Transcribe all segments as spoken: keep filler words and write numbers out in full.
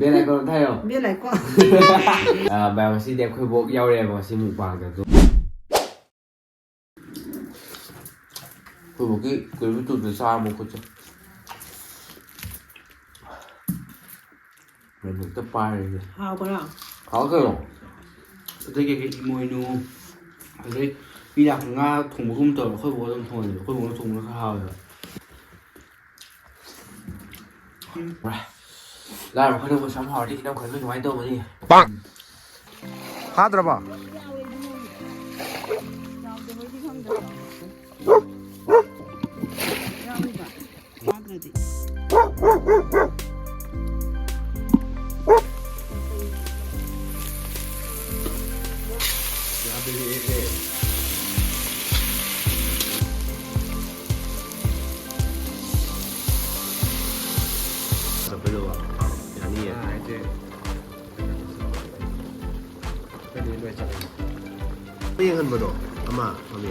ꯕꯦꯜ icon ꯊꯥꯏꯌꯣ꯫ ꯕꯦꯜ icon. ꯑ, ꯃꯌꯥꯝ, ꯉꯁꯤꯗꯤ ꯑꯩꯈꯣꯏ ꯕꯣꯛ ꯌꯥꯎꯔꯦꯕ ꯉꯁꯤ ꯃꯨꯛꯕꯥꯡꯗ꯫ ꯑꯗꯣ ꯑꯩꯈꯣꯏ ꯕꯣꯛꯀꯤ ꯀꯤꯂꯣꯃꯤꯇꯔ ꯇꯨꯗ ꯆꯥꯔꯕ ꯈꯨꯠꯁꯦ꯫ ꯃꯅꯨꯡꯗ ꯄꯥꯏꯔꯤꯁꯦ꯫ ꯍꯥꯎꯕ꯭ꯔꯥ? ꯍꯥꯎ ꯀꯩꯅꯣ꯫ ꯑꯇꯩ ꯀꯩꯀꯩ ꯏꯃꯣꯏꯅꯨ, ꯑꯗꯩ ꯃꯤ ꯂꯥꯛꯄ ꯉꯥ ꯊꯣꯡꯕꯒꯨꯝ ꯇꯧꯔ ꯑꯩꯈꯣꯏ ꯕꯣꯛ ꯑꯗꯨꯝ ꯊꯣꯡꯉꯦꯕ꯫ ꯑꯩꯈꯣꯏ ꯕꯣꯛꯅ ꯊꯣꯡꯕꯅ ꯈꯔ ꯍꯥꯎꯋꯦꯕ꯫ ꯂꯥꯏꯔꯕ ꯑꯩꯈꯣꯏꯅ ꯄꯩꯁꯥ ꯐꯥꯎꯔꯗꯤ ꯏꯅꯝ ꯈꯣꯏ ꯅꯨꯡꯉꯥꯏꯅ ꯇꯧꯕꯅꯤ꯫ ꯄꯥꯡ! ꯐꯥꯗ꯭ꯔꯕꯣ? ꯆꯠꯄꯩꯗꯨꯕ? ꯌꯥꯅꯤꯌꯦ꯫ ꯌꯦꯡꯍꯟꯕꯗꯣ ꯑꯃ ꯃꯃꯤ꯫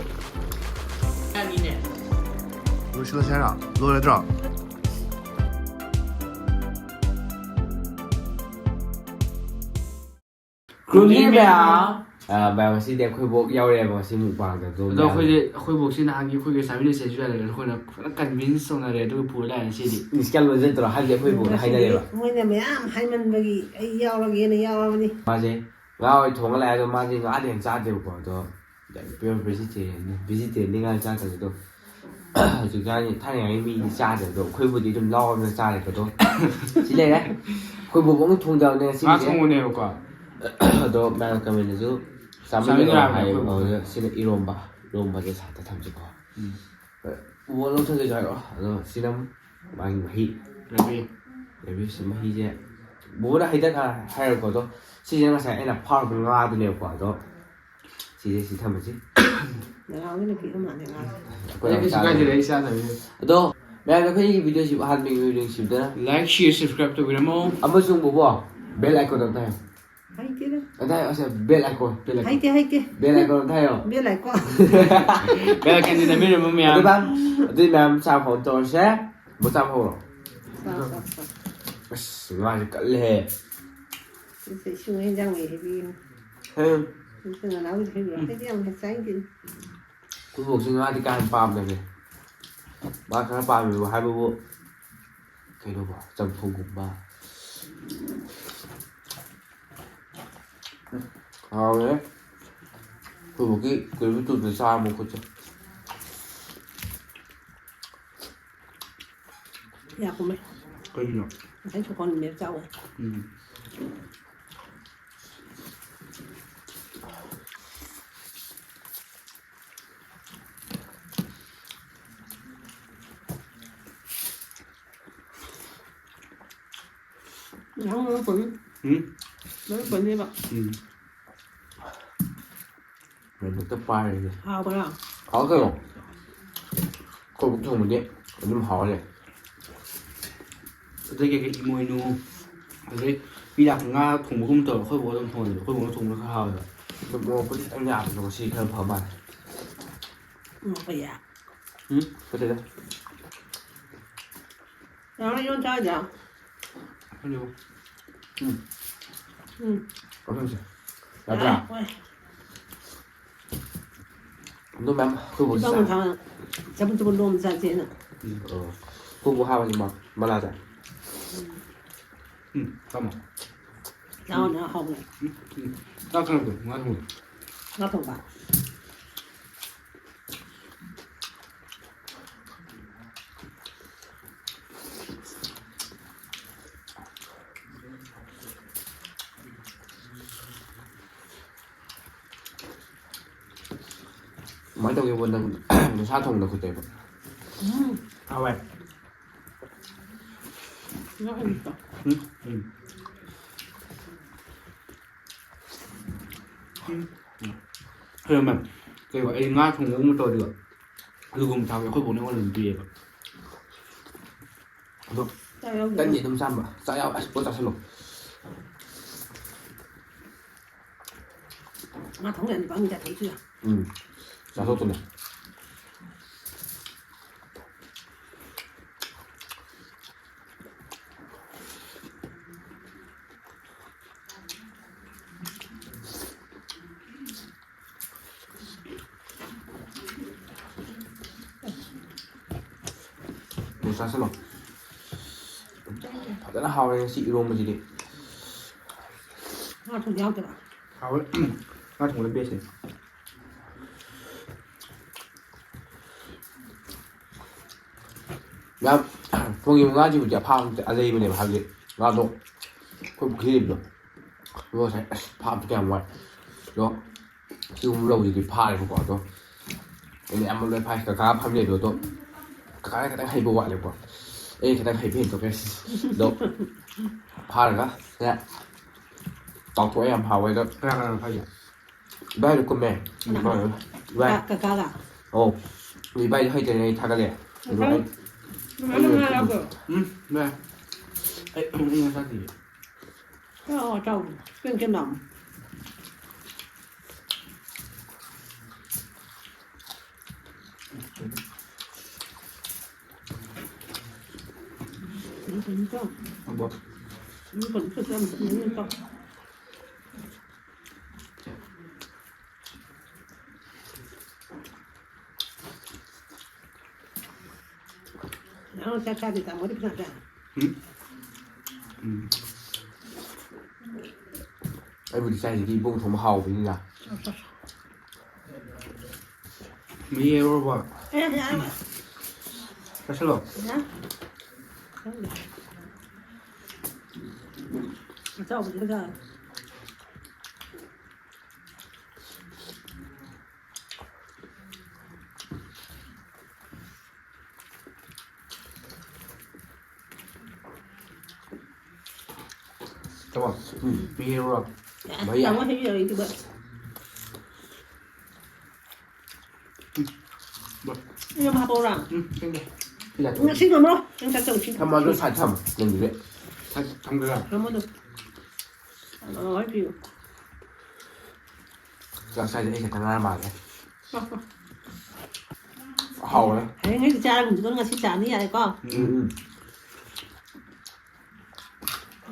ꯂꯣꯏꯁꯤꯜꯂꯁꯦ ꯍꯥꯏꯔꯣ? ꯂꯣꯏꯔꯗ꯭ꯔꯣ? ꯈꯨꯔꯨꯝꯖꯔꯤ ꯃꯌꯥꯝ꯫ ꯑ, ꯃꯌꯥꯝ, ꯉꯁꯤꯗꯤ ꯑꯩꯈꯣꯏ ꯕꯣꯛ ꯌꯥꯎꯔꯦꯕ ꯉꯁꯤ ꯃꯨꯛꯕꯥꯡꯗ꯫ ꯑꯗꯣ ꯑꯗꯣ ꯃꯌꯥꯝ ꯑꯩꯈꯣꯏꯁꯦ, ꯑꯩꯈꯣꯏ ꯕꯣꯛꯁꯤ ꯅꯍꯥꯟꯒꯤ ꯑꯩꯈꯣꯏꯒꯤ ꯆꯥꯃꯤꯟꯅꯁꯦ ꯍꯥꯏꯁꯨ ꯌꯥꯗꯦ꯫ ꯑꯩꯈꯣꯏꯅ ꯐꯖꯅ convince ꯇꯧꯅꯔꯦ, ꯑꯗꯨꯒ ꯄꯨꯔ ꯂꯥꯛꯑꯦ ꯉꯁꯤꯗꯤ꯫ ꯏꯁꯀꯦꯜ ꯂꯣꯏꯖꯠꯇ꯭ꯔꯣ? ꯍꯥꯏꯗꯤ ꯑꯩꯈꯣꯏ ꯕꯣꯛꯅ ꯉꯁꯤꯗꯤ ꯍꯥꯏꯅꯔꯦꯕ꯫ ꯃꯣꯏꯅ ꯃꯌꯥꯝ ꯍꯥꯏꯃꯟꯕꯒꯤ ꯑꯩ ꯌꯥꯎꯔꯒꯦꯅ ꯌꯥꯎꯔꯕꯅꯤ꯫ ꯃꯥꯁꯦ ꯉꯥ ꯑꯣꯏꯅ ꯊꯣꯡꯉ ꯂꯥꯛꯑꯦ꯫ ꯑꯗꯣ ꯃꯥꯁꯦ ꯉꯥꯗꯤ ꯍꯦꯟꯅ ꯆꯥꯗꯦꯕꯀꯣ꯫ ꯑꯗꯣ pure vegetarian ꯅꯤ꯫ Vegetarian ꯅꯤ, ꯉꯥ ꯆꯥꯗꯕꯗꯣ꯫ ꯍꯧꯖꯤꯛꯀꯥꯟꯒꯤ ꯊꯥꯏꯅꯉꯥꯏꯒꯤ ꯃꯤꯗꯤ ꯆꯥꯗꯕꯗꯣ, ꯑꯩꯈꯣꯏꯕꯨꯗꯤ ꯑꯗꯨꯝ ꯂꯥꯎꯔꯒ ꯆꯥꯔꯦꯀꯣ꯫ ꯑꯗꯣ ꯁꯤ ꯂꯩꯔꯦ꯫ ꯑꯩꯈꯣꯏ ꯕꯣꯕꯣꯛꯅ ꯊꯣꯡꯖꯕꯅꯦ ꯉꯁꯤꯒꯤꯁꯦ꯫ ꯉꯥ ꯊꯣꯡꯕꯅꯦꯕꯀꯣ꯫ ꯑꯗꯣ ꯃꯌꯥꯝꯅ comment ꯇꯁꯨ ꯆꯥꯃꯤꯟꯅꯔꯣ ꯆꯥꯃꯤꯟꯅꯔꯣ ꯍꯥꯏꯌꯦꯕꯀꯣ꯫ ꯑꯩꯈꯣꯏ ꯕꯣꯕꯣꯛꯅ꯫ ꯑꯗꯣ ꯁꯤꯅ ꯏꯔꯣꯝꯕ꯫ ꯏꯔꯣꯝꯕꯁꯦ ꯁꯥꯏꯠꯇ ꯊꯝꯁꯤꯀꯣ꯫ ꯎꯝ꯫ ꯎꯃꯣꯔꯣꯛ ꯂꯧꯊꯒꯦꯁꯨ ꯍꯥꯏꯔꯛꯑꯣ꯫ ꯑꯗꯣ ꯁꯤꯅ ꯃꯥꯒꯤ ꯃꯍꯤ꯫ ꯔꯕꯤ꯫ ꯔꯕꯤ, ꯁꯤ ꯃꯍꯤꯁꯦ ꯕꯣꯕꯣꯅ ꯍꯩꯗꯔꯀꯥꯟꯗ ꯍꯥꯏꯔꯛꯄꯗꯣ꯫ ꯁꯤꯁꯦ ꯉꯁꯥꯏ ꯑꯩꯅ ꯐꯥꯔꯨꯕ ꯉꯥꯗꯨꯅꯦꯕꯀꯣ꯫ ꯑꯗꯣ ꯁꯤꯁꯦ ꯁꯤ ꯊꯝꯃꯁꯤ꯫ ꯅꯅꯥꯎꯒꯤ ꯅꯨꯄꯤ ꯑꯃ ꯃꯥꯜꯂꯦ ꯉꯥꯁꯦ꯫ ꯑꯩꯈꯣꯏ ꯑꯩ ꯀꯩꯁꯨ ꯆꯥꯗꯕꯅꯤ꯫ ꯀꯥꯏꯗꯦꯗ, ꯑꯩ ꯆꯥꯗꯕꯅꯤ꯫ ꯑꯗꯣ ꯃꯌꯥꯝꯅ ꯑꯩꯈꯣꯏꯒꯤ video ꯁꯤ ꯑꯍꯥꯟꯕꯒꯤ video ꯅꯨꯡꯁꯤꯕꯗꯅ like, share, subscribe ꯇꯧꯕꯤꯔꯝꯃꯣ꯫ ꯑꯃꯁꯨꯡ ꯕꯣꯕꯣ, bell icon ꯑꯝꯇ ꯍꯥꯏꯌꯣ꯫ ꯍꯩꯇꯦꯗ꯫ ꯑꯗꯥꯏ, ꯑꯁꯦ, bell icon, bell icon꯫ ꯍꯩꯇꯦ, ꯍꯩꯇꯦ꯫ Bell icon ꯑꯝꯇ ꯍꯥꯏꯌꯣ꯫ Bell icon꯫ Bell icon ꯁꯤ ꯅꯝꯕꯤꯔꯝꯃꯣ ꯃꯌꯥꯝ꯫ ꯑꯗꯨꯒ ꯑꯗꯨꯗꯤ ꯃꯌꯥꯝ ꯆꯥꯛ ꯐꯥꯎ ꯇꯧꯔꯁꯦ꯫ ꯕꯣ, ꯆꯥꯛ ꯐꯥꯎꯔꯣ꯫ ꯆꯥ, ꯆꯥ, ꯆꯥ꯫ ꯑꯁ, ꯉꯥꯁꯦ ꯀꯜꯂꯦꯍꯦ꯫ ꯁꯤꯁꯦ ꯏꯁꯤꯡ ꯍꯦꯟꯖꯥꯡ ꯂꯩ ꯍꯥꯏꯕꯤꯌꯨ꯫ ꯍꯦ꯫ ꯏꯁꯤꯡ ꯅꯅꯥꯎꯒꯤꯗꯤ ꯍꯩꯕ꯭ꯔꯥ? ꯑꯩꯗꯤ ꯌꯥꯝ ꯍꯦꯛ ꯆꯥꯅꯤꯡꯗꯦ꯫ ꯑꯩꯈꯣꯏ ꯕꯣꯛꯁꯦ ꯉꯥꯗꯤ ꯀꯥ ꯍꯦꯟꯅ ꯄꯥꯝꯗꯕꯅꯦ꯫ ꯃꯥ ꯈꯔ ꯄꯥꯝꯃꯦꯕꯨ ꯍꯥꯏꯕꯕꯨ ꯀꯩꯅꯣꯕ, ꯆꯝꯊꯣꯡꯒꯨꯝꯕ꯫ ꯍꯥꯎꯋꯦ꯫ ꯑꯩꯈꯣꯏ ꯕꯣꯛꯀꯤ ꯀꯤꯂꯣꯃꯤꯇꯔ ꯇꯨꯗ ꯆꯥꯔꯕ ꯈꯨꯠꯁꯦ꯫ ꯌꯥ ꯀꯨꯝꯃꯦ꯫ ꯀꯩꯒꯤꯅꯣ? ꯉꯁꯥꯏ ꯁꯣꯀꯣꯟ ꯃꯦꯞ ꯆꯥꯎꯋꯦ꯫ ꯎꯝ꯫ ꯌꯥꯝ ꯃꯔꯨ ꯀꯣꯟꯅꯤ꯫ ꯎꯝ? ꯃꯔꯨ ꯀꯣꯟꯅꯦꯕ꯫ ꯎꯝ꯫ ꯃꯦꯟ ꯍꯦꯛꯇ ꯄꯥꯏꯔꯒꯦ꯫ ꯍꯥꯎꯕ꯭ꯔꯥ? ꯍꯥꯎ ꯀꯩꯅꯣ꯫ ꯑꯩꯈꯣꯏ ꯕꯨꯛ ꯊꯣꯡꯕꯗꯤ ꯑꯗꯨꯝ ꯍꯥꯎꯔꯦ꯫ ꯑꯗꯒꯤ ꯏꯃꯣꯏꯅꯨ, ꯑꯗꯩ ꯃꯤ ꯂꯥꯛꯄ ꯉꯥ ꯊꯣꯡꯕꯒꯨꯝ ꯇꯧꯔ ꯑꯩꯈꯣꯏ ꯕꯣꯛ ꯑꯗꯨꯝ ꯊꯣꯡꯉꯦ꯫ ꯑꯩꯈꯣꯏ ꯕꯣꯛꯅ ꯊꯣꯡꯕꯅ ꯈꯔ ꯍꯥꯎꯋꯦꯕ꯫ ꯑꯗꯨꯝ ꯃꯣꯔꯣꯛꯄꯨꯗꯤ ꯈꯤꯇꯪ ꯌꯥꯝꯕꯗꯣ ꯉꯁꯤ ꯈꯔ ꯐ ꯃꯥꯜꯂꯦ꯫ ꯃꯣꯔꯣꯛ ꯀꯌꯥ? ꯎꯝ, ꯐꯠꯇꯦꯗ꯫ ꯅꯪ ꯏꯔꯣꯟ ꯆꯥꯒꯗ꯭ꯔꯥ? ꯈꯪꯗꯦꯕꯣ꯫ ꯎꯝ꯫ ꯎꯝ꯫ ꯀꯃꯥꯏ ꯇꯧꯁꯦ? ꯌꯥꯗ꯭ꯔꯥ? ꯌꯥꯔꯦ, ꯍꯣꯏ꯫ ꯑꯗꯨ ꯃꯌꯥꯝ ꯑꯩꯈꯣꯏ ꯕꯣꯛꯁꯤ ꯆꯥ- ꯆꯥꯃꯟ ꯊꯥꯃꯟ ꯆꯥꯃꯟ ꯆꯥꯃꯟ ꯂꯣꯝ ꯆꯥꯁꯦꯅ꯫ ꯎꯝ꯫ ꯑꯣ꯫ ꯑꯩꯈꯣꯏ ꯕꯣꯛ ꯍꯥꯏꯕꯅꯤ ꯃꯥ, ꯃꯅꯥꯁꯦ꯫ ꯎꯝ꯫ ꯎꯝ, ꯇꯝꯃꯣ꯫ ꯆꯥꯎꯅ ꯍꯥꯎꯕꯅꯦ꯫ ꯎꯝ, ꯎꯝ꯫ ꯆꯥꯛ ꯈꯔ ꯊꯣꯡ, ꯉꯥ ꯊꯣꯡ꯫ ꯉꯥ ꯊꯣꯡꯕ꯫ ꯀꯃꯥꯏꯅ ꯇꯧꯒꯦꯕꯣ ꯅꯪ ꯅꯁꯥ ꯊꯣꯡꯕꯗ ꯈꯨꯠ ꯇꯩꯕ? ꯎꯝ꯫ ꯍꯥꯎꯋꯦ꯫ ꯉꯥ ꯑꯣꯏꯅ ꯆꯥꯎ꯫ ꯎꯝ, ꯎꯝ꯫ ꯎꯝ꯫ ꯀꯩꯅꯣ ꯃꯦꯝ, ꯀꯩꯅꯣ ꯑꯩ ꯉꯥ ꯊꯣꯡꯕꯒꯨꯝꯕ ꯇꯧꯔꯗꯤꯀꯣ, ꯑꯂꯨꯒꯨꯝꯕ ꯊꯥꯕꯗꯣ ꯑꯩꯈꯣꯏ ꯕꯣꯛꯅ ꯑꯩꯉꯣꯟꯗ ꯑꯗꯨꯝ ꯄꯤꯌꯦꯕ꯫ ꯑꯗꯣ ꯆꯥꯛ ꯌꯥꯎꯗꯦ꯫ ꯇꯟꯗꯤ ꯑꯗꯨꯝ ꯆꯥꯝꯕ꯫ ꯆꯥꯛ ꯌꯥꯎ-, ꯑꯁ, ꯄꯣꯠ ꯆꯥꯁꯤꯜꯂꯣ꯫ ꯉꯥ ꯊꯣꯡ ꯂꯩꯔꯝꯃꯤ ꯄꯥꯝꯃꯤ ꯆꯥꯊꯣꯛꯏꯁꯤꯒ꯫ ꯎꯝ꯫ ꯆꯥꯊꯣꯛꯇꯣꯏꯅꯦ꯫ ꯆꯥꯁꯜꯂꯣ꯫ ꯐꯖꯅ ꯍꯥꯎꯔꯦ ꯉꯁꯤ ꯏꯔꯣꯝꯕꯁꯤꯗꯤ꯫ ꯉꯥ ꯊꯣꯡꯕ ꯌꯥꯎꯗꯕ꯫ ꯍꯥꯎꯋꯦ꯫ ꯉꯥ ꯊꯣꯡꯕꯅ ꯕꯦꯁꯅꯦ꯫ ꯌꯥꯝ ꯊꯣꯡꯉꯤꯕ ꯉꯥꯁꯤꯕꯨꯗꯤ ꯑꯐꯥꯕ ꯑꯂꯩꯕꯅꯦꯕ, ꯍꯥꯏꯕꯗꯤ ꯉꯥꯗꯣ ꯑꯩꯈꯣꯏ ꯄꯨꯈ꯭ꯔꯤ ꯂꯩꯕꯗꯣ, ꯑꯗꯣ ꯉꯁꯥꯏ ꯑꯁ ꯐꯥꯕꯗꯤ ꯀꯌꯥꯝ ꯋꯥꯏ꯫ ꯑꯗꯣ ꯁꯤꯒꯨꯝꯕ ꯂꯧꯁꯤꯗꯤ ꯐꯥꯔꯦꯕꯀꯣ꯫ ꯑꯗꯣ ꯑꯩꯅ ꯑꯌꯥꯝꯕ ꯂꯣꯏ ꯐꯥꯏ꯫ ꯀꯀꯥ ꯐꯝ ꯂꯩꯕꯗꯣ, ꯀꯀꯥꯅ ꯈꯤꯇꯪ ꯍꯩꯕ ꯋꯥꯠꯂꯦꯕꯀꯣ꯫ ꯑꯩꯅ ꯈꯤꯇꯪ ꯍꯩꯕ ꯍꯦꯟꯗꯣꯛꯈ꯭ꯔꯦ꯫ ꯑꯗꯣ ꯐꯥꯔꯒ ꯁꯦ ꯇꯥꯎꯊꯣꯛꯑꯦ꯫ ꯌꯥꯝ ꯍꯥꯎꯋꯦ꯫ ꯑꯗꯣ ꯀꯅꯥ ꯀꯅꯥꯅꯣ ꯐꯥꯏꯁꯦ? ꯏꯕꯥꯏꯗꯣ ꯀꯨꯝꯃꯦ꯫ ꯎꯝ꯫ ꯏꯕꯥꯏ꯫ ꯀꯀꯥ-, ꯀꯀꯥꯒ? ꯑꯧ꯫ ꯏꯕꯥꯏꯗꯣ ꯍꯩꯇ꯭ꯔꯦꯅꯦ ꯑꯩ ꯊꯥꯒꯠꯂꯦ꯫ ꯑꯗꯣ ꯑꯩ ꯃꯃꯥ ꯃꯉꯥ ꯌꯥꯎꯗ꯭ꯔꯣ? ꯎꯝ, ꯏꯕꯥꯏ꯫ ꯑꯩ, ꯑꯩ ꯉꯁꯥꯏ ꯊꯤꯔꯦ꯫ ꯆꯥꯎ, ꯆꯥꯎ꯫ ꯀꯦꯝ ꯀꯦꯝ ꯂꯥꯎ꯫ ꯑꯕꯣ꯫ ꯅꯪ ꯆꯥꯛ ꯆꯥꯗꯦ, ꯇꯥꯃꯣꯗꯤ ꯄꯩꯁꯥ ꯆꯥꯏ꯫ ꯎꯝ? ꯎꯝ꯫ ꯑꯩꯕꯨꯗꯤ ꯆꯥꯏꯁꯤꯗꯤ ꯏꯕꯣꯛ ꯊꯣꯡꯕ ꯍꯥꯎꯕꯅꯤꯅ꯫ ꯃꯤ ꯌꯦꯡꯉꯨꯔꯕꯣ? ꯑꯦ, ꯌꯥꯔꯦ꯫ ꯆꯥꯁꯤꯜꯂꯣ꯫ ꯌꯥꯔꯦ꯫ ꯈꯪꯗꯦ꯫ ꯑꯆꯥꯎꯕꯗꯨꯒ꯫ ꯆꯥꯃꯣ, ꯎꯝ, ꯄꯤꯔꯨꯔꯣ꯫ ꯌꯥꯔꯦ, ꯚꯩꯌꯥ꯫ ꯇꯥꯃꯣ ꯍꯦꯛ ꯌꯧꯔꯛꯏꯗꯨꯒ꯫ ꯎꯝ, ꯕ-, ꯏꯔꯣꯝ ꯍꯥꯞꯄꯛꯎꯔꯥ? ꯎꯝ, ꯁꯦꯝꯒꯦ꯫ ꯁꯤ ꯂꯥꯛꯇꯣꯛꯑꯣ꯫ ꯉꯁꯤ ꯉꯝꯃꯔꯣꯏ꯫ ꯅꯪ ꯆꯥꯛ ꯇꯧꯁꯤ꯫ ꯊꯝꯃꯣ, ꯑꯗꯨ ꯁꯥꯏꯗ ꯊꯝꯃꯣ꯫ ꯅꯪꯒꯤꯗꯤ꯫ ꯁꯥꯏꯗ ꯊꯝꯒꯦꯔꯥ? ꯊꯝꯃꯣ ꯑꯗꯨꯝ꯫ ꯑ, ꯍꯣꯏ, ꯄꯤꯌꯨ꯫ ꯆꯥꯛ ꯆꯥꯏꯁꯦ ꯑꯩ ꯈꯛꯇ ꯉꯥꯏꯔ ꯃꯥꯜꯂꯦ꯫ ꯍꯥꯎꯔꯦ꯫ ꯍꯌꯦꯡ ꯑꯩ ꯆꯥꯔꯒꯨꯝꯁꯤꯀꯣ, ꯉꯁꯤ ꯆꯥꯅꯤ ꯌꯥꯔꯦꯀꯣ? ꯎꯝ, ꯎꯝ꯫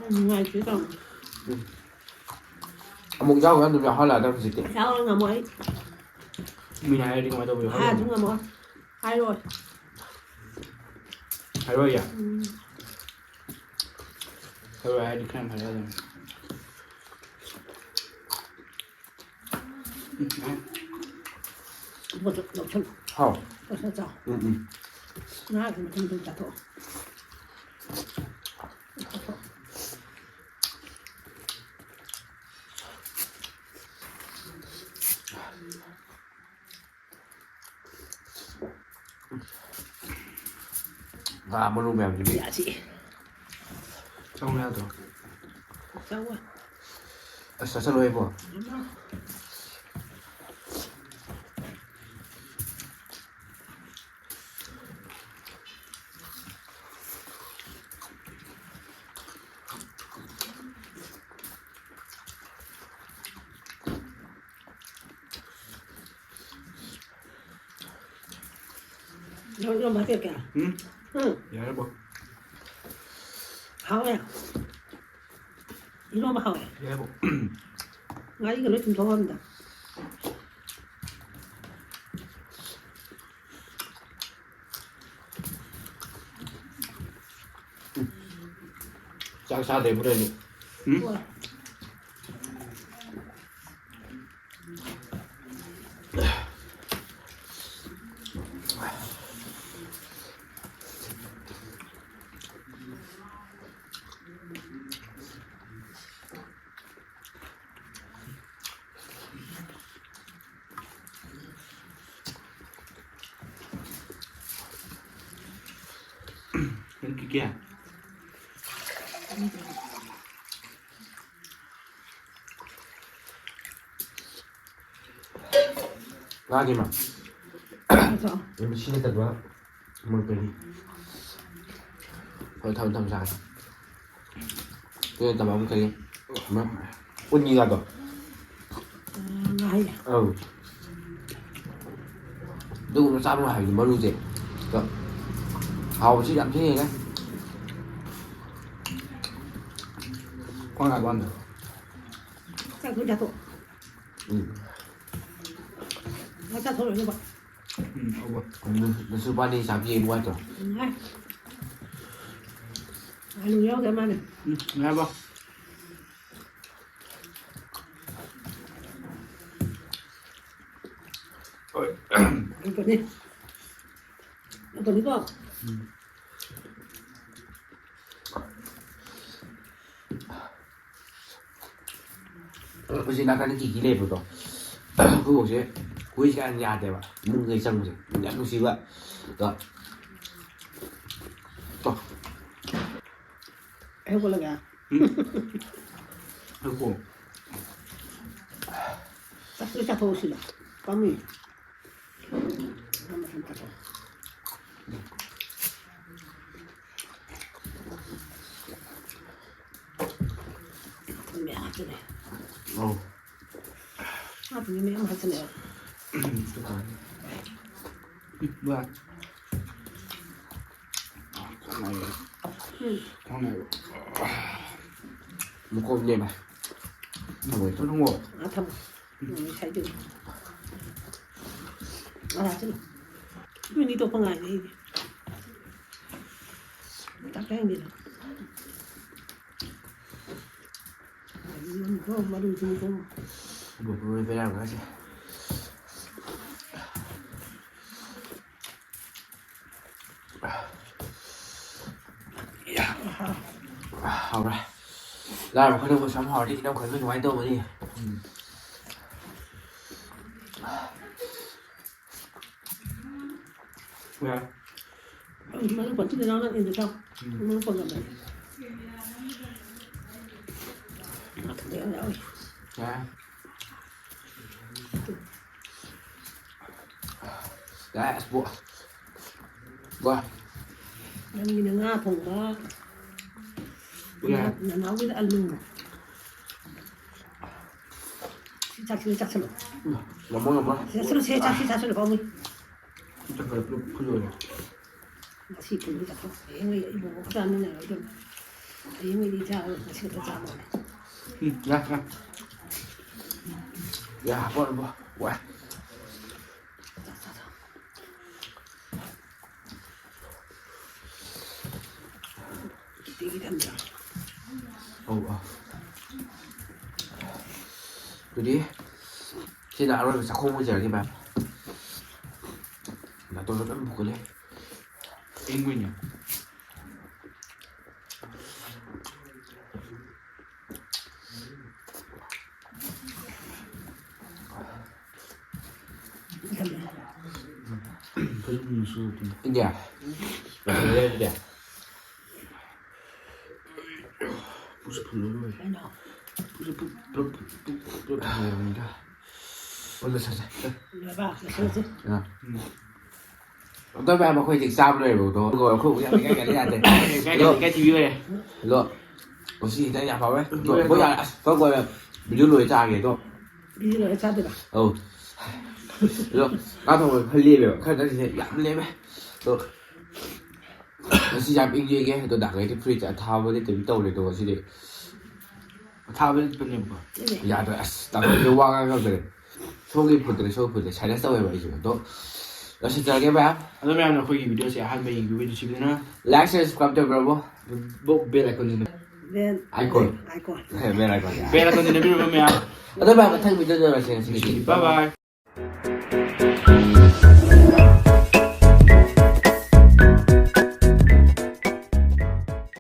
ꯌꯥꯝ ꯅꯨꯡꯉꯥꯏꯇꯦ ꯇꯧꯔꯤꯁꯦ꯫ ꯎꯝ꯫ ꯑꯃꯨꯛ ꯌꯥꯎꯔꯒ ꯑꯗꯨꯝ ꯌꯥꯎꯍꯜꯂꯛꯑꯗꯕꯅꯤ ꯍꯧꯖꯤꯛꯇꯤ꯫ ꯌꯥꯎꯔ ꯉꯝꯃꯣꯏ ꯑꯩ꯫ ꯃꯤꯅ ꯍꯥꯏꯔꯗꯤ ꯀꯃꯥꯏꯅ ꯇꯧꯕ? ꯍꯥꯏꯔꯁꯨ ꯉꯝꯃꯣꯏ꯫ ꯍꯥꯏꯔꯣꯏ꯫ ꯊꯔꯣꯏ ꯌꯥ꯫ ꯎꯝ꯫ ꯊꯔꯣꯏ ꯍꯥꯏꯗꯤ ꯈꯔ ꯌꯥꯝ ꯐꯔꯦ ꯑꯗꯨꯝ꯫ ꯎꯝ, ꯌꯥꯏ꯫ ꯄꯣꯠꯇꯣ ꯂꯧꯁꯜꯂꯣ꯫ ꯍꯥꯎ꯫ ꯄꯣꯠꯁꯥ ꯆꯥꯎ꯫ ꯎꯝ, ꯎꯝ꯫ ꯉꯥꯒꯤ ꯃꯇꯨꯝꯗꯣ ꯆꯥꯊꯣꯛꯑꯣ꯫ ꯉꯥ ꯃꯔꯨ ꯃꯌꯥꯝꯁꯤꯗꯤ꯫ ꯌꯥꯁꯤ꯫ ꯆꯪꯉꯨ ꯌꯥꯗ꯭ꯔꯣ? ꯆꯪꯉꯨ꯫ ꯑꯁ, ꯆꯠꯁꯜꯂꯣ ꯏꯕꯣ꯫ ꯏꯃꯥ꯫ ꯅꯪ ꯏꯔꯣꯝꯕ ꯍꯥꯞꯄꯤꯔꯛꯀꯦ? ꯎꯝ? ꯎꯝ꯫ ꯌꯥꯔꯦ, ꯕꯣ꯫ ꯍꯥꯎꯋꯦ꯫ ꯏꯔꯣꯝꯕ ꯍꯥꯎꯋꯦ꯫ ꯌꯥꯔꯦ, ꯕꯣ꯫ ꯉꯥꯔꯤꯒ ꯂꯣꯏ ꯆꯨꯝꯊꯣꯛꯑꯝꯗ꯫ ꯆꯥꯛ ꯆꯥꯗ꯭ꯔꯦ ꯄꯨꯔꯥ ꯑꯩꯗꯤ꯫ ꯎꯝ? ꯍꯣꯏ꯫ ꯅꯪ ꯀꯤꯀꯦ? ꯉꯥꯒꯤ ꯃ-, ꯃꯁꯤ ꯅꯠꯇꯕ ꯃꯣꯏ ꯀꯔꯤ? ꯍꯣꯏ, ꯊꯝꯃꯦ, ꯊꯝꯃꯦ, ꯆꯥꯔꯦ꯫ ꯁꯤ ꯅꯠꯇꯕ ꯑꯃ ꯀꯔꯤ? ꯑꯃ ꯎꯟꯒꯤꯒꯗꯣ꯫ ꯉꯥꯍꯩ꯫ ꯑꯧ꯫ ꯑꯗꯨꯒꯨꯝꯕ ꯆꯥꯕ ꯍꯥꯏꯕꯗꯤ ꯃꯔꯨꯁꯦ꯫ ꯑꯗꯣ ꯍꯥꯎꯕꯁꯤ ꯌꯥꯝ ꯊꯤꯅ ꯍꯦꯜꯂꯦ꯫ ꯈ꯭ꯋꯥꯡ ꯅꯥꯕ ꯋꯥꯟꯗ꯫ ꯆꯥꯛ ꯊꯣꯡ ꯆꯥꯊꯣꯛ꯫ ꯎꯝ꯫ ꯆꯥꯛ ꯆꯥꯊꯣꯛ ꯂꯣꯏꯔꯒ꯫ ꯎꯝ, ꯍꯥꯎꯕ꯫ ꯅꯁꯨ ꯄꯥꯅꯤ ꯆꯥꯕꯤ ꯅꯨꯡꯉꯥꯏꯇ꯭ꯔꯣ? ꯅꯨꯡꯉꯥꯏ꯫ ꯑꯂꯨ ꯌꯥꯎꯗ꯭ꯔ ꯃꯥꯜꯂꯦ꯫ ꯎꯝ, ꯉꯥꯏꯈꯣ꯫ ꯍꯣꯏ꯫ ꯑꯗꯨꯅꯤ꯫ ꯑꯗꯨꯅꯤꯀꯣ꯫ ꯎꯝ꯫ ꯑꯩꯈꯣꯏ ꯁꯤ ꯅꯥꯀꯟꯗ ꯀꯤꯀꯤ ꯂꯩꯕꯗꯣ, ꯑꯩꯈꯣꯏ ꯕꯣꯛꯁꯦ ꯍꯨꯏꯁꯦ ꯌꯥꯝ ꯌꯥꯗꯦꯕ, ꯏꯃꯨꯡꯗꯒꯤ ꯆꯪꯕꯁꯦ ꯌꯥꯝ ꯅꯨꯡꯁꯤꯕ꯫ ꯑꯗꯣ, ꯇꯣ꯫ ꯑꯩ ꯍꯧꯒꯠꯂꯒꯦ꯫ ꯎꯝ꯫ ꯉꯥꯏꯈꯣ꯫ ꯆꯥꯛꯁꯤ ꯆꯥꯊꯣꯛꯑꯁꯤꯔ? ꯄꯥꯝꯃꯨꯏ꯫ ꯃꯌꯥꯝ ꯍꯥꯞꯆꯤꯜꯂꯦ꯫ ꯑꯧ꯫ ꯍꯥꯞꯄꯤꯅꯦ, ꯃꯌꯥꯝ ꯍꯥꯞꯆꯤꯜꯂꯦ꯫ ꯎꯝ, ꯆꯥꯛ ꯆꯥꯔꯦ꯫ ꯎꯝ, ꯕꯥ꯫ ꯆꯥꯛ ꯆꯥꯔꯦ꯫ ꯎꯝ꯫ ꯆꯥꯛ ꯆꯥꯔꯦ꯫ ꯃꯀꯣꯛꯅꯦ, ꯚꯥꯏ꯫ ꯊꯝꯃꯣ, ꯊꯝꯃꯣ꯫ ꯑꯥ, ꯊꯝꯃꯣ꯫ ꯎꯝ, ꯉꯁꯥꯏꯗꯨ꯫ ꯑꯥ, ꯍꯥꯞꯆꯤꯜꯂꯣ꯫ ꯃꯤꯅꯤ ꯇꯣꯛꯄ ꯉꯥꯏꯔꯦ ꯑꯩꯗꯤ꯫ ꯆꯥꯛ ꯆꯥꯅꯤꯡꯗꯦꯗ꯫ ꯃꯔꯨ, ꯃꯔꯨ, ꯃꯔꯨ, ꯃꯔꯨ꯫ ꯕꯣꯕꯣ ꯍꯣꯏ ꯕꯦꯔꯥ ꯀꯥꯏꯁꯦ꯫ ꯍꯥꯎꯔꯦ꯫ ꯂꯥꯏꯔꯕ ꯑꯩꯈꯣꯏꯅꯕꯨ ꯑꯁꯨꯛ ꯌꯥꯝ ꯍꯥꯎꯔꯗꯤ ꯏꯅꯝ ꯈꯣꯏ ꯅꯣꯏ ꯀꯃꯥꯏꯅ ꯇꯧꯒꯅꯤ? ꯎꯝ꯫ ꯌꯥꯔꯦ꯫ ꯃꯔꯨ ꯄꯟꯊꯨꯗ ꯅꯪꯅ ꯏꯟꯗ ꯆꯥꯎ꯫ ꯎꯝ꯫ ꯃꯔꯨ ꯄꯟꯒꯗꯕꯅꯤ꯫ ꯃꯊꯟꯗ ꯌꯥꯝ ꯌꯥꯎꯔꯤ꯫ ꯌꯥꯔꯦ꯫ ꯌꯥꯔꯦ, ꯑꯁ, ꯕꯣ-, ꯕꯣ꯫ ꯅꯪꯒꯤꯅ ꯉꯥ ꯊꯣꯡꯕ꯫ ꯌꯥꯔꯦ꯫ ꯅꯅꯥꯎꯒꯤꯅ ꯑꯂꯨ꯫ ꯁꯤ ꯆꯥꯛꯁꯤ ꯆꯥꯁꯤꯜꯂꯣ꯫ ꯉꯝꯃꯣ, ꯉꯝꯃꯣ꯫ ꯆꯥꯁꯤꯜꯂꯣ, ꯁꯤ ꯆꯥꯛꯁꯤ ꯆꯥꯁꯤꯜꯂꯣ, ꯄꯥꯝꯃꯨꯏ꯫ ꯆꯥꯛ ꯈꯔ ꯄꯨꯂꯞ ꯐꯨꯜꯂꯣꯏꯔꯦ꯫ ꯉꯁꯤ ꯄꯨꯡꯗꯤ ꯆꯥꯊꯣꯛ꯫ ꯍꯌꯦꯡꯉꯩ ꯏꯕꯣꯛ ꯆꯥꯃꯤꯟꯅꯔꯣꯏꯗꯕꯅꯤ꯫ ꯍꯌꯦꯡꯉꯩꯗꯤ ꯆꯥꯔꯣꯏ, ꯉꯁꯤ ꯈꯛꯇ ꯆꯥꯕ꯫ ꯎꯝ, ꯌꯥ, ꯌꯥ꯫ ꯌꯥ, ꯍꯥꯞꯄꯣ, ꯍꯥꯞꯄꯣ꯫ ꯋꯥ꯫ ꯆꯥ, ꯆꯥ, ꯆꯥ꯫ ꯑꯗꯨꯗꯤ ꯁꯤꯅ ꯑꯔꯣꯏꯕ ꯆꯥꯛꯈꯣꯝ ꯑꯣꯏꯖꯔꯒꯦ, ꯃꯌꯥꯝ꯫ ꯅꯥꯇꯣꯟꯁꯨ ꯂꯣꯏ ꯐꯨꯒꯠꯂꯦ꯫ ꯏꯪꯕꯩꯅꯦ꯫ ꯏꯟꯗꯤꯌꯥ꯫ ꯄꯨꯛꯁꯦ ꯐꯨꯜꯂ ꯂꯣꯏꯔꯦ꯫ ꯄꯨꯛꯁꯦ ꯄꯨꯛ ꯄꯨꯂꯞ ꯄꯨꯛ ꯄꯨꯂꯞ ꯐꯨꯜꯂꯕꯅꯤꯗ꯫ ꯑꯣ, ꯂꯣꯏꯁꯜꯂꯦ꯫ ꯂꯣꯏꯔꯕ? ꯂꯣꯏꯁꯜꯂꯁꯤ꯫ ꯑꯥ꯫ ꯎꯝ꯫ ꯑꯗꯣ ꯃꯌꯥꯝ, ꯑꯩꯈꯣꯏ ꯍꯧꯖꯤꯛ ꯆꯥꯕ ꯂꯣꯏꯔꯦꯕꯀꯣ꯫ ꯑꯗꯣ ꯑꯩꯈꯣꯏ ꯌꯥꯝ ꯏꯀꯥꯏ ꯀꯥꯏꯅ ꯌꯥꯗꯦ꯫ ꯏꯀꯥꯏ ꯑꯗꯣ ꯀꯥꯏ ꯊꯤꯕꯤ ꯑꯣꯏꯔꯦ꯫ ꯑꯗꯣ ꯉꯁꯤ ꯈꯤꯇꯪ ꯌꯥꯝ ꯍꯥꯎꯋꯦ꯫ ꯑꯗꯣ ꯂꯣꯏꯔꯦ, ꯑꯩꯈꯣꯏ ꯑꯗꯣ꯫ ꯌꯥꯔꯦ꯫ ꯑꯁ, ꯑꯩꯈꯣꯏ ꯀꯣꯟꯅ ꯚꯤꯗꯤꯑꯣ ꯂꯣꯏꯔ ꯆꯥꯒꯦ ꯑꯗꯣ꯫ ꯚꯤꯗꯤꯑꯣ ꯂꯣꯏꯔ ꯆꯥꯗꯣꯏꯕ? ꯑꯧ꯫ ꯑꯗꯣ ꯉꯥ ꯊꯣꯡꯕ ꯈꯔ ꯂꯦꯝꯃꯦꯕ꯫ ꯈꯔ ꯅꯠꯇꯦ, ꯌꯥꯝ ꯂꯦꯝꯃꯦ꯫ ꯑꯗꯣ ꯉꯁꯤ ꯌꯥꯝ ꯏꯪꯉꯦ꯫ ꯑꯗꯣ ꯗꯥꯛ ꯂꯩꯇꯦ, ꯐ꯭ꯔꯤꯖ ꯑꯊꯥꯕ ꯂꯩꯇꯕꯤ ꯇꯧꯔꯦ꯫ ꯑꯗꯣ ꯉꯁꯤꯗꯤ ꯑꯊꯥꯕ ꯂꯤꯠꯄꯅꯦꯕꯀꯣ꯫ ꯌꯥꯗ꯭ꯔꯦ꯫ ꯑꯁ, ꯇꯥꯃꯣꯁꯦ ꯋꯥ ꯉꯥꯡ ꯉꯝꯗ꯭ꯔꯦ꯫ ꯁꯣꯝꯒꯤ ꯐꯨꯠꯇ꯭ꯔꯦ, ꯁꯣꯝ ꯐꯨꯠꯇ꯭ꯔꯦ꯫ ꯁꯥꯏꯅꯁ ꯇꯧꯋꯦꯕ ꯑꯩꯁꯦ꯫ ꯑꯗꯣ ꯂꯣꯏꯁꯤꯟꯖꯔꯒꯦ ꯃꯌꯥꯝ꯫ ꯑꯗꯣ ꯃꯌꯥꯝꯅ ꯑꯩꯈꯣꯏꯒꯤ ꯚꯤꯗꯤꯑꯣꯁꯦ ꯑꯍꯥꯟꯕ ꯌꯦꯡꯕꯤꯕ ꯑꯣꯏꯗꯣꯏꯁꯤꯕꯅꯤꯅ like, share, subscribe ꯇꯧꯕꯤꯔꯝꯃꯣ꯫ ꯕꯣ-, bell iconꯁꯤꯅ꯫ Bell icon꯫ Icon꯫ Bell icon꯫ Bell iconꯁꯤ ꯅꯝꯕꯤꯔꯝꯃꯣ ꯃꯌꯥꯝ꯫ ꯑꯗꯣ ꯃꯌꯥꯝ, ꯃꯊꯪ ꯚꯤꯗꯤꯑꯣꯗ ꯎꯅꯔꯁꯦ ꯉꯁꯤꯒꯤꯗꯤ꯫ Bye bye꯫